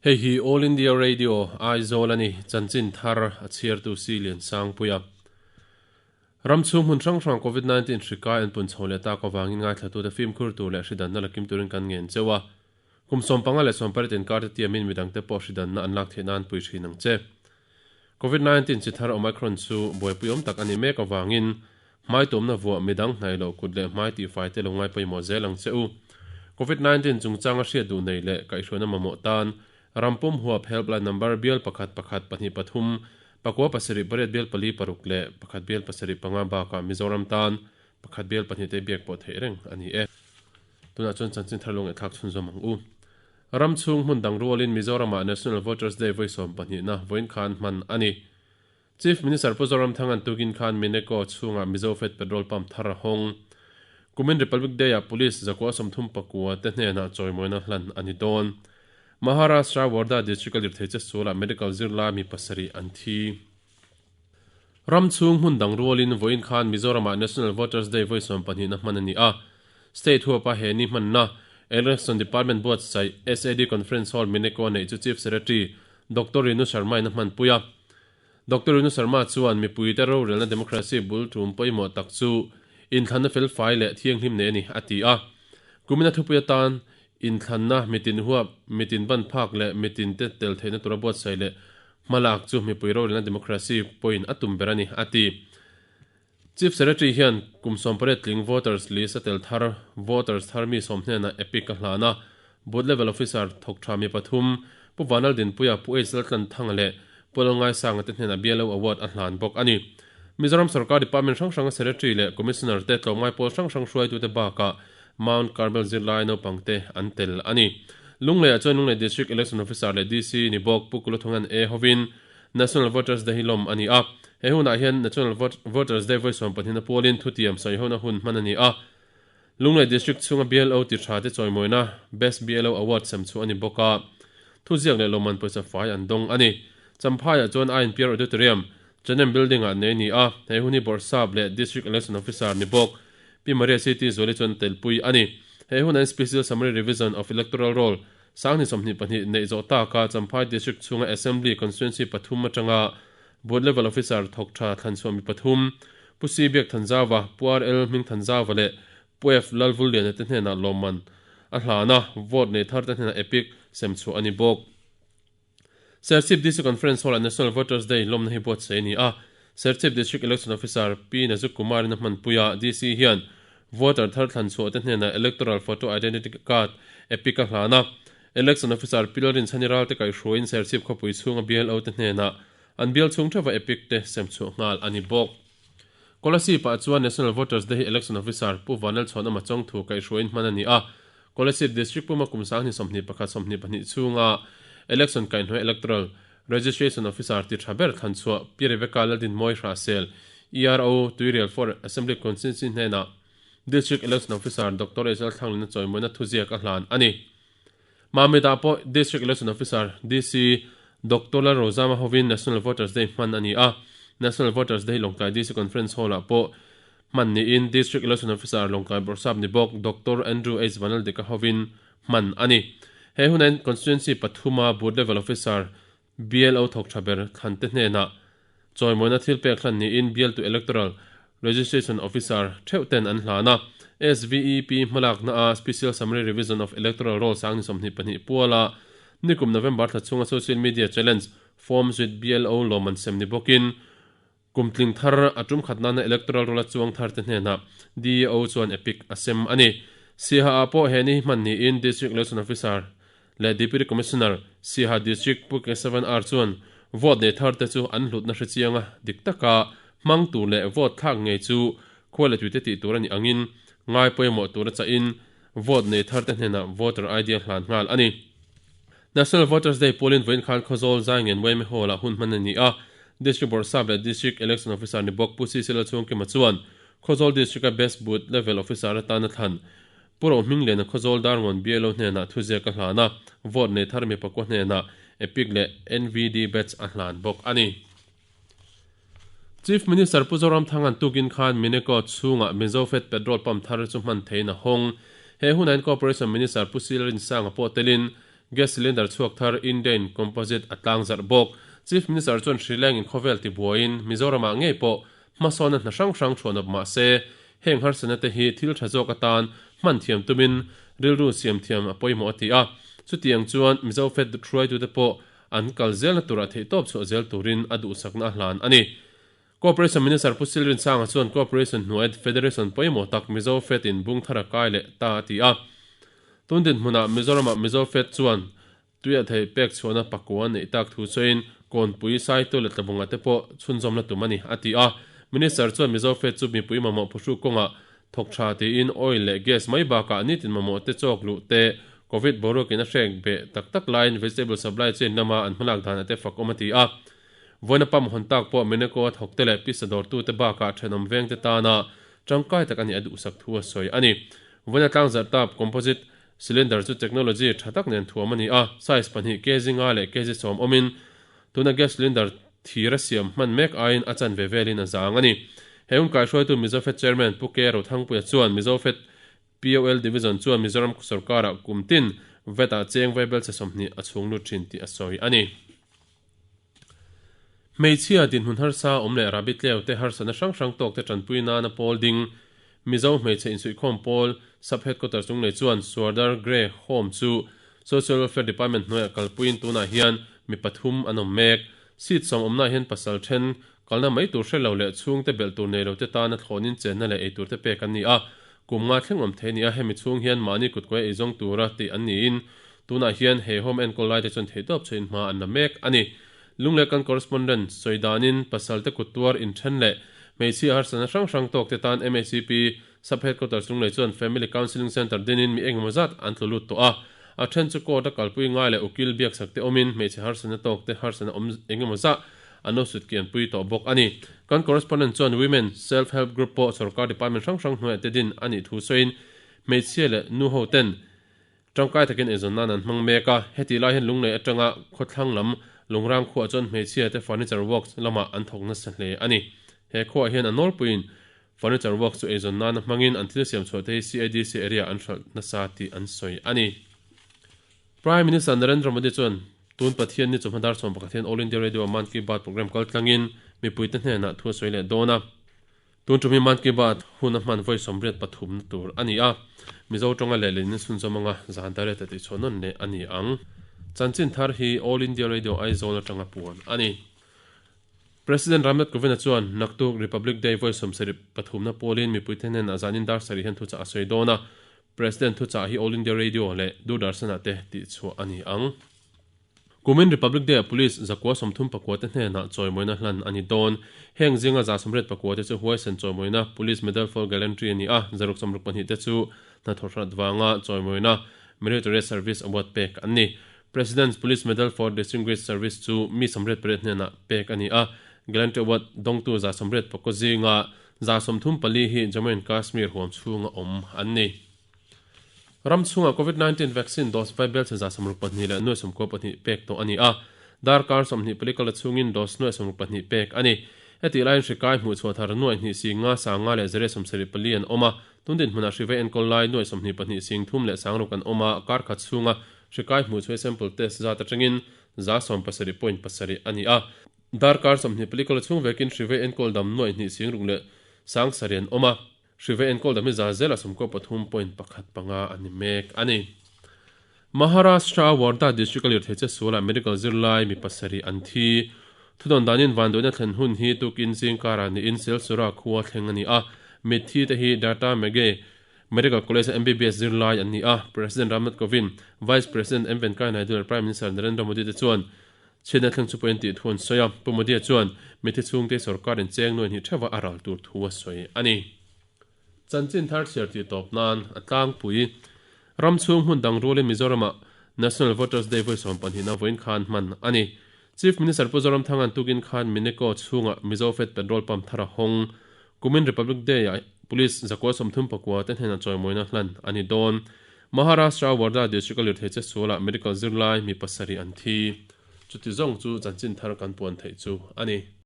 Hei hi All India Radio, Aizawl a ni, chanchin thar a chhiartu Si Lian Sangpuia. Ram chhung hmun hrang hrang Covid 19 hri kai an pun chho leh tak avangin ngaithlatute fimkhur tur leh hri danna la kim turin kan ngen cheu a. Kum 15 leh 18 inkar te tiamin midangte pawh hri danna an lak theih nan pui thin ang che. Covid 19 chi thar Omicron chu buaipuiawm tak a nih mek avangin hmai tumna vuah midang hnaih loh kut leh hmai tihfai te lo ngai pawimawh zel ang che u. Covid 19 chungchanga hriat duh nei leh kaihhruaina mamawh tan rampum huap helpline number bial pakhat pakhat pahnih pathum pakua pasarih pariat bial pali paruk leh pakhat bial pasarih panga bakah Mizoram tan pakhat bial pahnih te biak pawh theih reng a ni e. Tunah chuan chanchin thar lo ngaihthlak chhunzawm ang u. Ram chhung hmun dang rualin Mizoramah National Voters Day vawi sawm pahnihna vawiin khan hman a ni. Chief Minister Pu Zoramthanga'n tukin khan Mineko chhungah Mizofed petrol pump thar a hawng. Kumin Republic Day-ah Police zakua 30 pakua te hnenah chawimawina hlan a ni dawn. Maharashtra Wardha District-a lirthei che sualah medical zirlai mi pasarih an thi. Ram chhung hmun dang rualin vawiin khan Mizoramah National Voters Day vawi 12 na hman a ni a. State huapa he ni hmanna Election Department buatsaih SAD Conference Hall Mineko neih chu Chief Secretary Doctor Rinu Sharma in a hmanpui a. Doctor Rinu Sharma chuan mipuite rorelna democracy bul tum pawimawh tak chu inthlanna felfai leh thianghlim nei a ni a ti a. Kumina thupui atan inthlanna mitin huap, mitin ban phak leh mitin te tel theihna tura buatsaih leh hmalak chu mipui rorelna democracy pawhin a tum ber a ni, a ti. Chief Secretary hian kum 18 tling voters list a tel thar voters thar mi sawm hnenah epic a hlan a, Booth Level Officer thawk tha mi pathum, Pu Vanal Dinpuia, Pu H Laltlan Thanga leh Pu Lalngaisanga te hnenah BLO Award a hlan bawk a ni. Mizoram Sorkar Department hrang hranga Secretary leh Commissioner te tlawmngai pawl hrang hrang hruaitute bakah Mount Carmel zirlai naupangte an tel a ni. Lungleiah chuan Lunglei District Election Officer leh DC ni bawk Pu Kulathungan A hovin National Voters Day hi lawm a ni a. He hunah hian National Voters Day vawi 12 na pualin thutiam sawihona hun hman a ni a. Lunglei District chhunga BLO ti tha te chawimawina Best BLO Award sem chu a ni bawk a. Thuziak leh lawmman pawisa fai an dawng a ni. Champhaiah chuan INPR Auditorium, Chanem Building-ah nei a ni a. He hun hi Bawrhsap leh District Election Officer ni bawk Pi Maria CT Zuali chuan telpui a ni. He hunah Special Summary Revision of Electoral Roll Sangni 22 neih zawh taka Champhai District chhunga Assembly Constituency pathum atanga Booth Level Officer thawk tha thlanchhuah mi pathum, Pu C Biak Thanzauva, Pu RL Hming Thanzauva leh Pu F Lalvulliana te hnenah lawmman a hlan a, vote nei thar te hnenah epic sem chhuah a ni bawk. Serchhip DC Conference Hall-ah National Voters Day lawmna hi buatsaih a ni a, Serchhip District Election Officer Pi Nazuk Kumar-in a hmanpui a, DC hian voter thar thlanchhuah te hnenah Electoral Photo Identity Card, EPIC, a hlan a, Election Officer Pi Lalrinchhani Ralte kaihhruaiin Serchhip khawpui chhunga BLO te hnenah an bial chhung theuha EPIC te sem chhuah nghal a ni bawk. Kolasib-ah chuan National Voters Day hi Election Officer Pu Vanlalchhuanawma Chawngthu kaihhruaiin hman a ni a, Kolasib District puma kum 21 22 chhunga Election kaihhnuai Electoral Registration Officer ti tha ber thlanchhuah Pi Rebecca Laldinmawi Hrahsel, ERO, Tuirial for Assembly Constituency hnenah District Election Officer Doctor HL Thlanglina chawimawina thuziak a hlan a ni. Mamit-ah pawh District Election Officer, DC, Doctor Lalrozama hovin National Voters Day hman a ni a. National Voters Day Lawngtlai DC Conference Hall-ah pawh hman niin District Election Officer Lawngtlai Bawrhsap ni bawk Doctor Andrew H Vanaldika hovin hman a ni. He hunain Constituency pathuma Booth Level Officer, BLO thawk tha ber thlan te hnenah chawimawina thil pek hlan niin Bialtu Electoral Registration Officer theuh ten an hlan a. SVEP hmalakna a Special Summary Revision of Electoral Roll sangni 22 puala nikum November thla chhunga Social Media Challenge Forms with BLO lawm an sem ni bawkin kum tling thar a tum khat nana electoral roll a chuang thar te hnenah DAO chuan epic a sem a ni. Siaha ah pawh he ni hman niin District Election Officer leh Deputy Commissioner Siaha District Pu Kesavan R chuan vote nei thar te chu an hlutna hre chianga dik taka hmang tur leh vote thlak ngei chu khua leh tuite tih tur a nih angin ngai pawimawh tur a chahin vote nei thar te hnenah voter ID a hlan nghal a ni. National Voters Day pualin vawiin khan Khawzawl Zaingen Weme Hall-ah hun hman a ni a, District Bawrhsap leh District Election Officer ni bawk Pu CC Lalchhungkima chuan Khawzawl District-a Best Booth Level Officer atana thlan Pu Rohmingliana Khawzawl Darngawn BLO hnenah thuziak a hlan a, vote nei thar mi pakua hnenah EPIC leh NVD batch a hlan bawk a ni. Chief Minister Pu Zoramthanga'n tukin khan Mineko chhungah Mizofed petrol pump thar chu hman theiin a hawng. He hunain Cooperation Minister Pu Sil Rinsanga pawh telin Gas cylinder chhuak thar Indane Composite a tlangzarh bawk. Chief Minister chuan hri lengin khawvel tibuaiin Mizoramah ngei pawh hmasawnna hna hrang hrang thuanawp mah se, heng harsatna te hi thil tha zawk atan hman thiam tumin rilru siam thiam a pawimawh a ti a. Chutiang chuan Mizo Fed hruaitute pawh an kal zelna turah theihtawp chhuah zel turin a duhsakna a hlan a ni. Cooperation Minister Pu Silrin Sanga chuan Cooperation hnuai Federation pawimawh tak Mizo Fed in bung thar a kai leh ta a ti a. Tun dinhmunah Mizoramah Mizo Fed chuan tuia thei pek chhuahna pakua neih tak thu sawiin Kawnpui, Saitu leh Tlabunga te pawh chhunzawmna tum a ni a ti a. Minister chuan Mizo Fed chu mipui mamawh phuhru kawngah thawk tha tiin oil leh gas mai bakah nitin mamawh te chawk luh te Covid boruakin a hrek beh tak tak laiin vegetable supply chain lama an hmalak dan a te fak awm a ti a. Vawiina pump hawn tak pawh Meneco a thawkte leh pisa dawrtute bakah thenawm vengte tana tangkai tak a nih a duhsak thu a sawi a ni. Vawiina tlangzarh tap composite cylinder chu technology tha tak nen thuam a ni a, size pahnih kg nga leh kg sawm awmin tuna gas cylinder thir a siam hman mek aiin a chanve velin a zang a ni. He hun kaihruaitu Mizofed Chairman Pu K. Rothangpuia chuan Mizofed POL Division chuan Mizoram sawrkarah kum tin vet ah cheng vaibelchhe 20 a chhung lut thin tih a sawi a ni. Hmeichhia dinhmun harsa awm leh Rabi tleu te harsatna hrang hrang tawk te tanpui nana pawl ding Mizo hmeichhe insuihkhawm pawl Sub Headquarters Lunglei chuan Suardar Grey Home chu Social Welfare Department hnuaiah kalpuiin tunah hian mi pathum an awm mek. Seat sawm awmnaah hian pasal then kalna mai tur hre lo leh chhungte belh tur nei lo te tana thlawnin chenna leh eitur te pek an ni a. Kum nga thleng awm thei a ni a, hemi chhung hian mahni kutkuai eizawng tura tih an niin Tunah hian he home enkawl laite chuan theihtawp chhuahin hma an la mek a ni. Lungleh kan correspondent sawi danin pasalte kut tuar inthen leh hmeichhia harsatna hrang hrang tawkte tan MACP Sub Headquarters Lunglei chuan Family Counselling Centre dinin mi engemaw zat an tlu lut tawh a. A then chu court a kalpui ngai leh ukil biaksak te awmin hmeichhe harsatna tawkte harsatna awm engemaw zah an lo sut kianpui tawh bawk a ni. Kan correspondent chuan Women Self Help Group pawh sorkar department hrang hrang hnuaiah te din a nih thu sawiin hmeichhia leh nu ho ten Tangkai takin eizawn nan an hmang mek a, hetih lai hian Lunglei atanga khawthlang lam Lungrang khuaah chuan hmeichhia te furniture works lamah an thawk nasa hle a ni. He khuaah hian a nawlpuiin furniture works chu eizawn nana hmangin an thil siam chhuah te hi CIDC area an hralh nasa tih an sawi a ni. Prime Minister Narendra Modi chuan tun Pathian ni chawhma dar 11 hian All India Radio-a Mann Ki Baat programme kaltlangin mipuite hnenah thu a sawi leh dawn a. Tun tum hi Mann Ki Baat hun a hman vawi 83 na tur a ni a, Mizo tawnga lehlin in chhunzawm anga zan dareta tihchhuah nawn leh a ni ang. Chanchin thar hi All India Radio Aizawl atanga puan a ni. President Ramnath Kovind-a chuan naktuk Republic Day vawi 73 na pawlin mipuite hnenah zanin dar sarih hian thuchah a sawi dawn a, President thuchah hi All India Radio leh Doordarshan-ah te tihchhuah a ni ang. Kumin Republic Day-ah Police zakua 30 pakua te hnenah chawimawina hlan a ni dawn. Heng zinga 180 pakua te chu huaisen chawimawina Police Medal for Gallantry a ni a, 662 te chu hnathawhrat vanga chawimawina Meritorious Service Award pek an ni. President's Police Medal for Distinguished Service chu mi 88 hnenah pek a ni a, Gallantry Award dawngtu 180 pakua zinga 134 hi Jammu and Kashmir huam chhunga awm an ni. Ram chhungah Covid 19 vaccine dose vaibelchhe 62 leh 92 pek tawh a ni a, darkar 24 kal chhungin dose 62 pek a ni. Hetih laiin hri kai hmuh chhuah thar nuaih hnih sing nga sang nga leh zere 74 an awm a, tun dinhmunah hri vei enkawl lai nuaih 22 sing thum leh sang ruk an awm a, kar khat chhunga hri kai hmuh chhuah sample test zat atangin 17.7 a ni a. Darkar 24 kal chhung vekin hri vei enkawl dam nuaih hnih sing ruk leh sang sarih an awm a. Hrive enkawl dam hi za zela 13.15 a ni mek a ni. Maharashtra Wardha District a lirthei che sualah medical zirlai mi pasarih an thi. Thudawn danin vanduaina thlen hun hi tukin zingkarah niin Selsura khua thleng a ni a. Mitthi te hi Datta Meghe Medical College a MBBS zirlai an ni a. President Ramnath Kovind, Vice President M Venkaiah Naidu leh Prime Minister Narendra Modi te chuan Chhiatna thleng chu pawhin tih thu an sawi a, Pu Modi-a chuan mitthi chhungte sorkarin cheng nuai hnih theuha a ral tur thu a sawi a ni. Chanchin thar chhiar tih tawp nan a tlangpui. Ram chhung hmun dang rualin Mizoramah National Voters Day vawi 12 na vawiin khan hman a ni. Chief Minister Pu Zoramthanga'n tukin khan Mineko chhungah Mizofed petrol pump thar a hawng. Kumin Republic Day-ah Police zakua 34 te hnenah chawimawina hlan a ni dawn. Maharashtra Wardha District a lirthei che sualah medical zirlai mi pasarih an thi. Chuti zawng chu chanchin thar kan puan theih chu a ni.